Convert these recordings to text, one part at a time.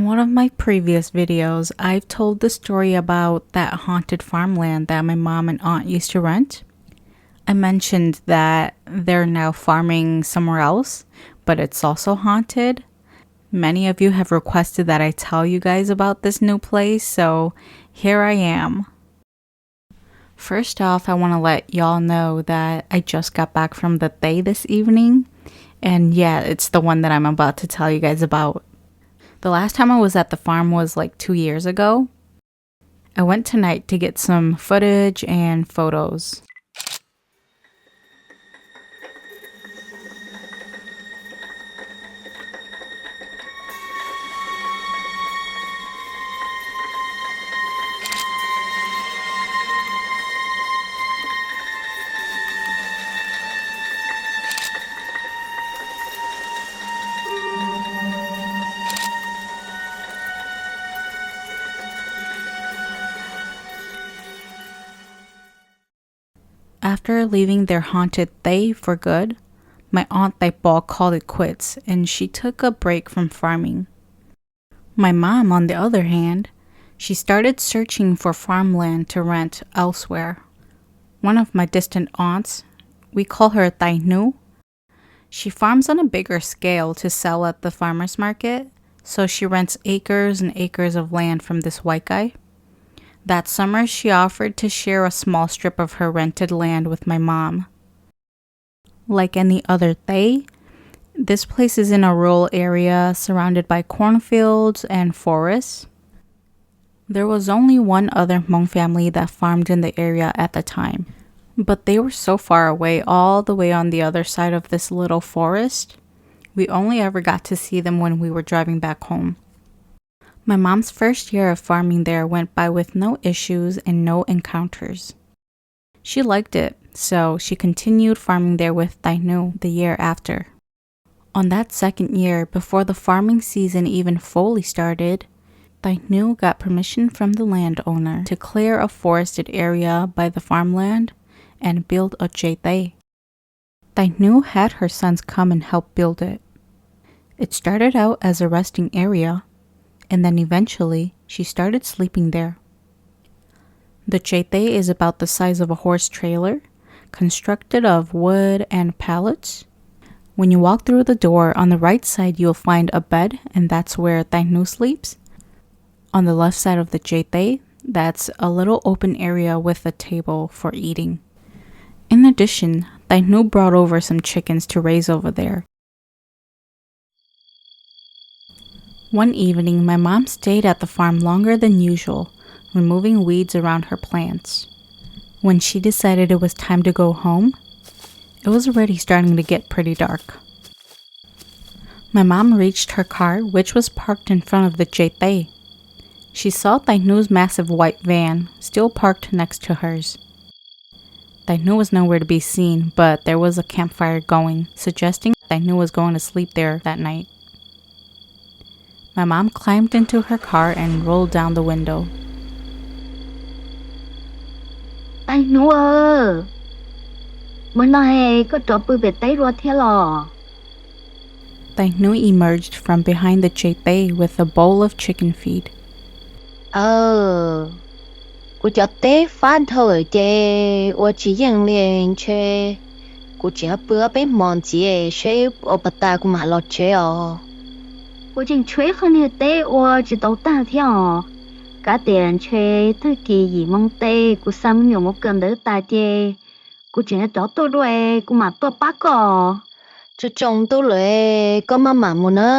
One of my previous videos, I've told the story about that haunted farmland that my mom and aunt used to rent. I mentioned that they're now farming somewhere else, but it's also haunted. Many of you have requested that I tell you guys about this new place, so here I am. First off, I want to let y'all know that I just got back from the Tây this evening. And yeah, it's the one that I'm about to tell you guys about. The last time I was at the farm was like two years ago. I went tonight to get some footage and photos. After leaving their haunted Tây for good, my aunt Tây Pov called it quits and she took a break from farming. My mom, on the other hand, she started searching for farmland to rent elsewhere. One of my distant aunts, we call her Tây Hnub, she farms on a bigger scale to sell at the farmers market, so she rents acres and acres of land from this white guy. That summer, she offered to share a small strip of her rented land with my mom. Like any other Tây, this place is in a rural area surrounded by cornfields and forests. There was only one other Hmong family that farmed in the area at the time, but they were so far away, all the way on the other side of this little forest. We only ever got to see them when we were driving back home. My mom's first year of farming there went by with no issues and no encounters. She liked it, so she continued farming there with Tây Hnub the year after. On that second year, before the farming season even fully started, Tây Hnub got permission from the landowner to clear a forested area by the farmland and build a tsev Tây. Tây Hnub had her sons come and help build it. It started out as a resting area, and then eventually she started sleeping there. The tsev Tây is about the size of a horse trailer, constructed of wood and pallets. When you walk through the door, on the right side you'll find a bed, and that's where Tây Hnub sleeps. On the left side of the tsev Tây, that's a little open area with a table for eating. In addition, Tây Hnub brought over some chickens to raise over there. One evening, my mom stayed at the farm longer than usual, removing weeds around her plants. When she decided it was time to go home, it was already starting to get pretty dark. My mom reached her car, which was parked in front of the tsev Tây. She saw Tây Hnub's massive white van still parked next to hers. Tây Hnub was nowhere to be seen, but there was a campfire going, suggesting Tây Hnub was going to sleep there that night. My mom climbed into her car and rolled down the window. Tây Hnub, mus no es koj rov pw pem teb dua thiab los? Tây Hnub emerged from behind the tsev Tây with a bowl of chicken feed. Aw, kuv cov teb fab dhau lawm ces ua tsis yeej li, ntshe kuv tseem pw peb hmo ntxiv seb ua puas tas kuv mam los tsev os. Kuv tseem tshuav ib qho niag teb ua tsis tau tag thiab os. Kav tias ntshe tag kis yim moo teb kuv xa me nyuam mus kawm ntawv tas ces kuv tseem rov tuaj dua, kuv mam tuaj pab koj. Tsoom tub lawm, koj maj mam mus na.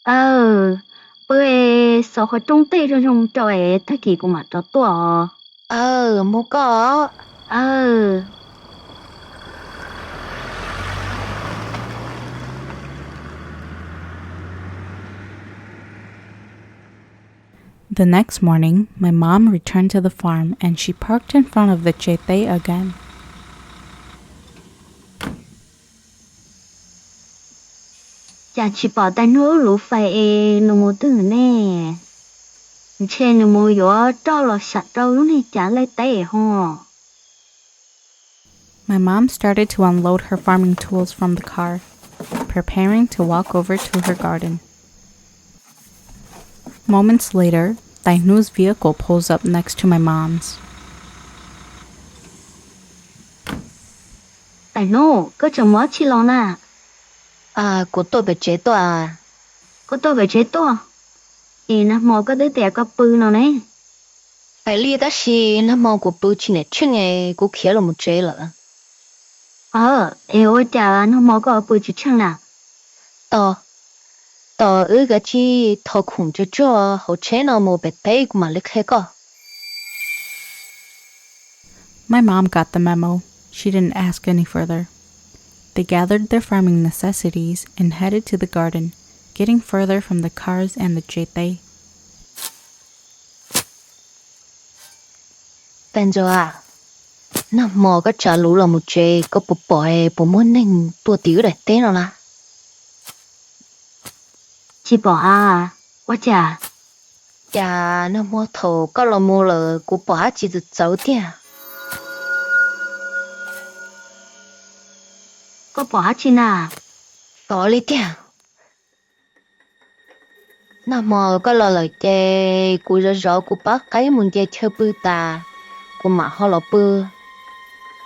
Aw, pw xov qhov rooj tej zoo zoo rau es tag kis kuv mam rov tuaj os. Aw, mus koj. Aw. The next morning, my mom returned to the farm and she parked in front of the tsev Tây again. Cas tsis pom Tây Hnub lub fais es nws mus twg ne? Ntshe nws mus yuav roj los sam rau lub niag cav laij teb ho. My mom started to unload her farming tools from the car, preparing to walk over to her garden. Moments later, Tais Hnub's vehicle pulls up next to my mom's. Tais Hnub, koj tseem mus dab tsi los na? Kuv tuaj pem tsev tuaj. Koj tuaj pem tsev tuaj? Es nag hmo koj twb tias koj pw no ne. Hais li tab sis nag hmo kuv pw tsis niam tsheej es kuv khiav los mus tsev lawm. Es ua cas nag hmo koj pw tsis tsheej na? Tos, tos wb kav tsij thau khoom tsuag tsuag hauv tsheb no mus pem teb kuv mam li qhia koj. My mom got the memo. She didn't ask any further. They gathered their farming necessities and headed to the garden, getting further from the cars and the tsev teb. Tais Ntxawm, nag hmo koj tsav luv los mus tsev koj puas pom puas muaj neeg tuaj tim wb daim teb no na? Tsis pom a, ua cas? Cas nag hmo thaum koj los mus lawm kuv pom dab tsi txawv txawv tiag. Koj pom dab tsi na? Tov li tiag. Nag hmo koj los lawm ces kuv zov zov kuv pob qaib mus nce chaw pw tas, kuv mam ho los pw.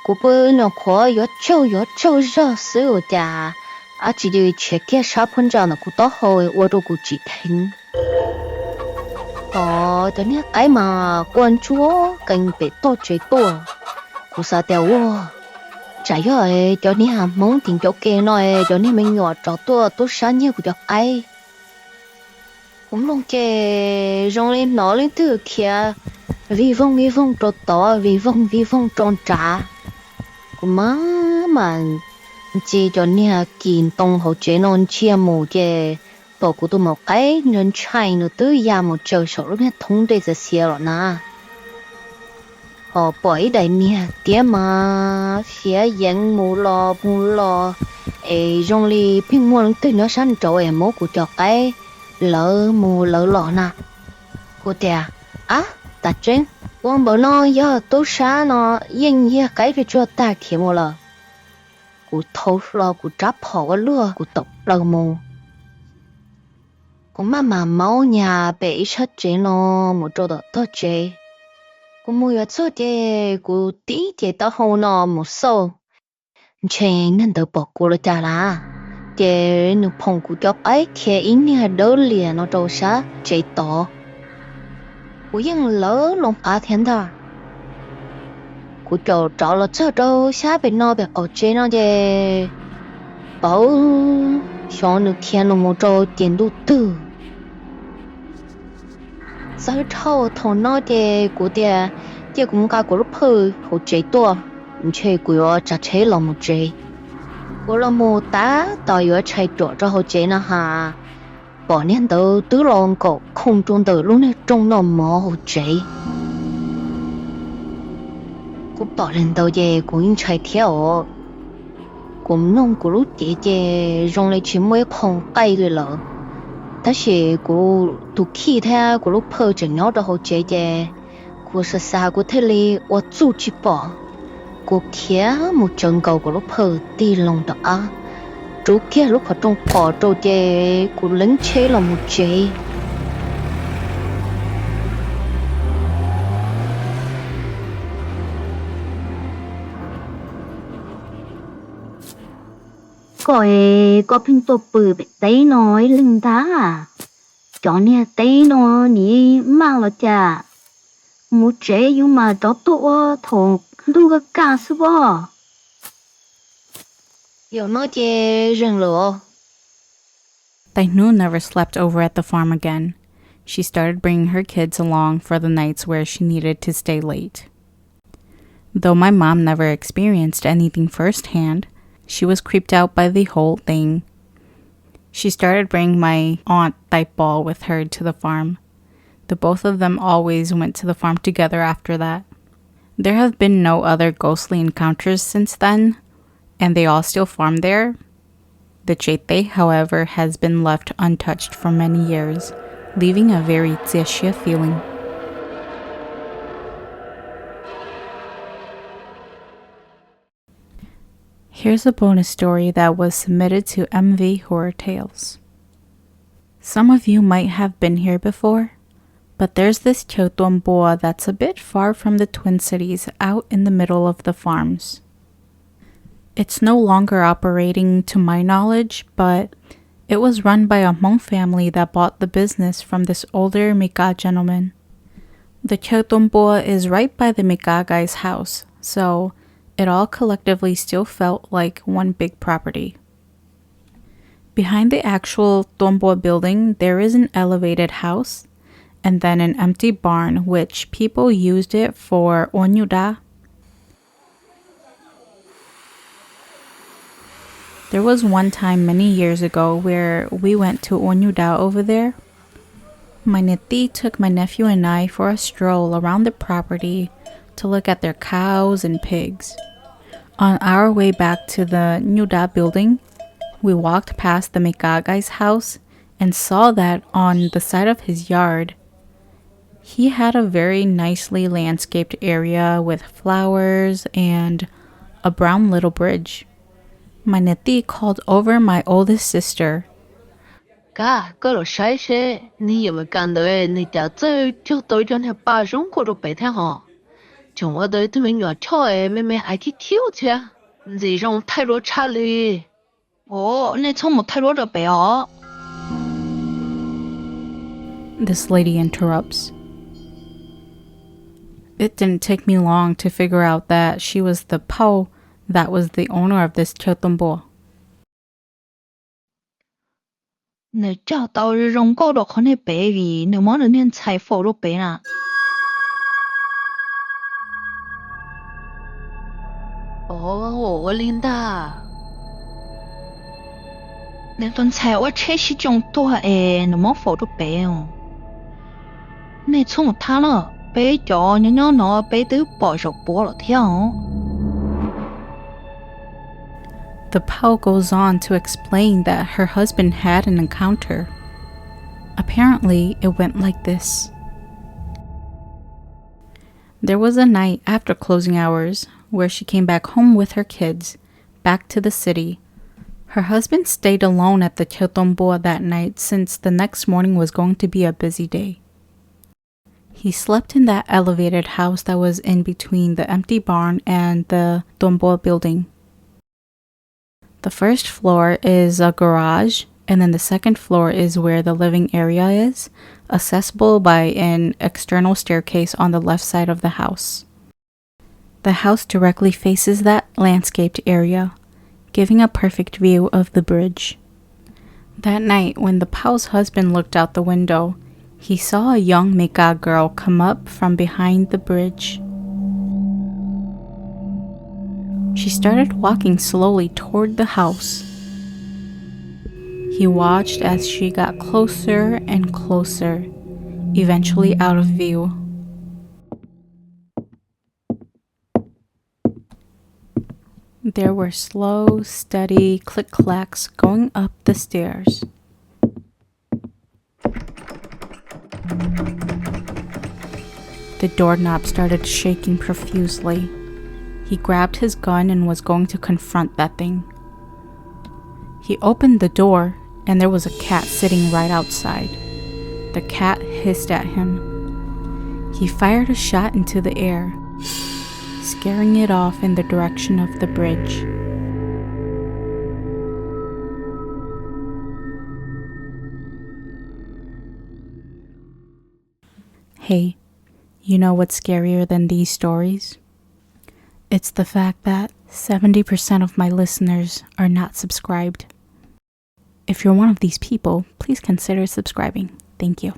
Kuv pw nyuam qhuav yuav tsaug yuav tsaug zog xwb ua cas dab tsi tshiav kiag sab phab ntsa ntawm kuv taub hau ua rau kuv tsim dheev. Tov cov niag qaib mas quaj ntsuag qees pem toj tsev tuaj. Kuv xav tias ua, tsam yog cov niag Hmoob tim ncauj ke no cov niag me nyuam rov tuaj tub sab nyiag kuv cov qaib. Kuv mloog ces zoo li hnov leej twg khiav vij voog vij voog rau tod vij voog vij voog rau nrad. Kuv mam mam ntxi cov niag kis ntoo hauv tsev no ntsia mus ces pom kuv tus maum qaib ntshai ntshai nws twb ya mus tsaws saum lub niag thoob ntej txias xiav los na. Ho pom ib daim niag tiab mas fiav yeev mus los mus los, es zoo li pheej muaj leej twg nyob sab nraud es muab kuv cov qaib lawv mus lawv los na. Kuv tias, ab, tas tseeb, ua npaum no yog tub sab no yeej yog qaib pes tsuag tag khiav mus lawm. Kuv thau hlo kuv rab phom ua luaj kuv tawm plaws mus. Kuv maj mam maub nyas pem ib sab tsev no mus rau tom tog tsev. Kuv mus yuav txog ces kuv tib ces taub hau no mus xauj, ntshe niag ntawd pom kuv los cas lawm, ces nws phoom kuv cov qaib khiav ib niag dawb lias no rau sab tsev tod. Kuv yeej lawv loo qav thiab ntag. Kuv caum rov los txog rau sab pem no pem qaum tsev no ces pauv, xyov nws khiav nws mus rau ces ntuj twg. Txawv dhau thaum no ces kuv tias, cia kuv mus nqa kuv lub phawj hauv tsev tuaj, ntshe kuv yuav tsav tsheb los mus tsev. Kuv los mus tab tom yuav tshais ruam rau hauv tsev no ha, pom niag ntawd twb los nkaum khooj rau ntawm lub niag rooj noj mov hauv tsev. Kuv pom li ntawd ces kuv yeej ntshai thiab os. Kuv mloog kuv lub cev ces zoo li tsis muaj ib qho qaij li lawm, tab sis kuv tus khij thiab kuv lub phawj tseem nyob rau hauv tsev ces kuv xav xav kuv thiaj li ua txuj tsis pom. Kuv khiav mus tsawv nkaus kuv lub phawj tig loo rov qab, rub kiag lub qhov rooj qos rau ces kuv leeb tsheb los mus tsev. Koj, koj pheej tuaj pw pem teb no ib leeg ntag. Cov niag teb no nim maj los cas, mus tsev yus mas rov tuaj ua thaum ntuj kaj kaj xwb pob. Yog no ces zeeg lawm. Tais Hnub never slept over at the farm again. She started bringing her kids along for the nights where she needed to stay late. Though my mom never experienced anything firsthand, she was creeped out by the whole thing. She started bringing my aunt Tais Pov with her to the farm. The both of them always went to the farm together after that. There have been no other ghostly encounters since then, and they all still farm there. The Tsev Teb, however, has been left untouched for many years, leaving a very txias siab feeling. Here's a bonus story that was submitted to M V Horror Tales. Some of you might have been here before, But there's this Chaw Tuam Npua that's a bit far from the Twin Cities, out in the middle of the farms. It's no longer operating to my knowledge, but it was run by a Hmong family that bought the business from this older Mika gentleman. The Chaw Tuam Npua is right by the Mika guy's house, so it all collectively still felt like one big property. Behind the actual Tuam Npua building, there is an elevated house and then an empty barn, which people used it for ua nyuj dab. There was one time many years ago where we went to ua nyuj dab over there. My niam tij took my nephew and I for a stroll around the property to look at their cows and pigs. On our way back to the nyuj dab building, we walked past the Mika guy's house and saw that on the side of his yard, he had a very nicely landscaped area with flowers and a brown little bridge. My niam tij called over my oldest sister. Kab, koj los saib seb niag yawm Meskas ntawd nws cas txawj cog tau cov niag paj zoo nkauj rau pem thiab hos. Tseem ua tau ib tug me nyuam choj me me hais khib khib thiab, ntxim zoo thaij duab tshaj li. Ov, nej txhob mus thaij duab rau pem os. This lady interrupts. It didn't take me long to figure out that she was the phauj that was the owner of this Chaw Tuam Npua. Nws cog tau zoo nkauj rau qhov niag pem vim nws muab nws niag ntxhais faus rau pem na. Ov, ua li ntag. Nws tus ntxhais ua tsheb sib tsoo tuag es nws muab faus rau pem. Nej txhob mus thab na, peb cov nyob nyob no peb twb pom zaum puav lawm thiab os. The phauj goes on to explain that her husband had an encounter. Apparently, it went like this. There was a night after closing hours where she came back home with her kids, back to the city. Her husband stayed alone at the Chaw Tuam Npua that night since the next morning was going to be a busy day. He slept in that elevated house that was in between the empty barn and the Tuam Npua building. The first floor is a garage, and then the second floor is where the living area is, accessible by an external staircase on the left side of the house. The house directly faces that landscaped area, giving a perfect view of the bridge. That night, when the phauj husband looked out the window, he saw a young Mika girl come up from behind the bridge. She started walking slowly toward the house. He watched as she got closer and closer, eventually out of view. There were slow, steady click-clacks going up the stairs. The doorknob started shaking profusely. He grabbed his gun and was going to confront that thing. He opened the door, and there was a cat sitting right outside. The cat hissed at him. He fired a shot into the air, scaring it off in the direction of the bridge. Hey, you know what's scarier than these stories? It's the fact that seventy percent of my listeners are not subscribed. If you're one of these people, please consider subscribing. Thank you.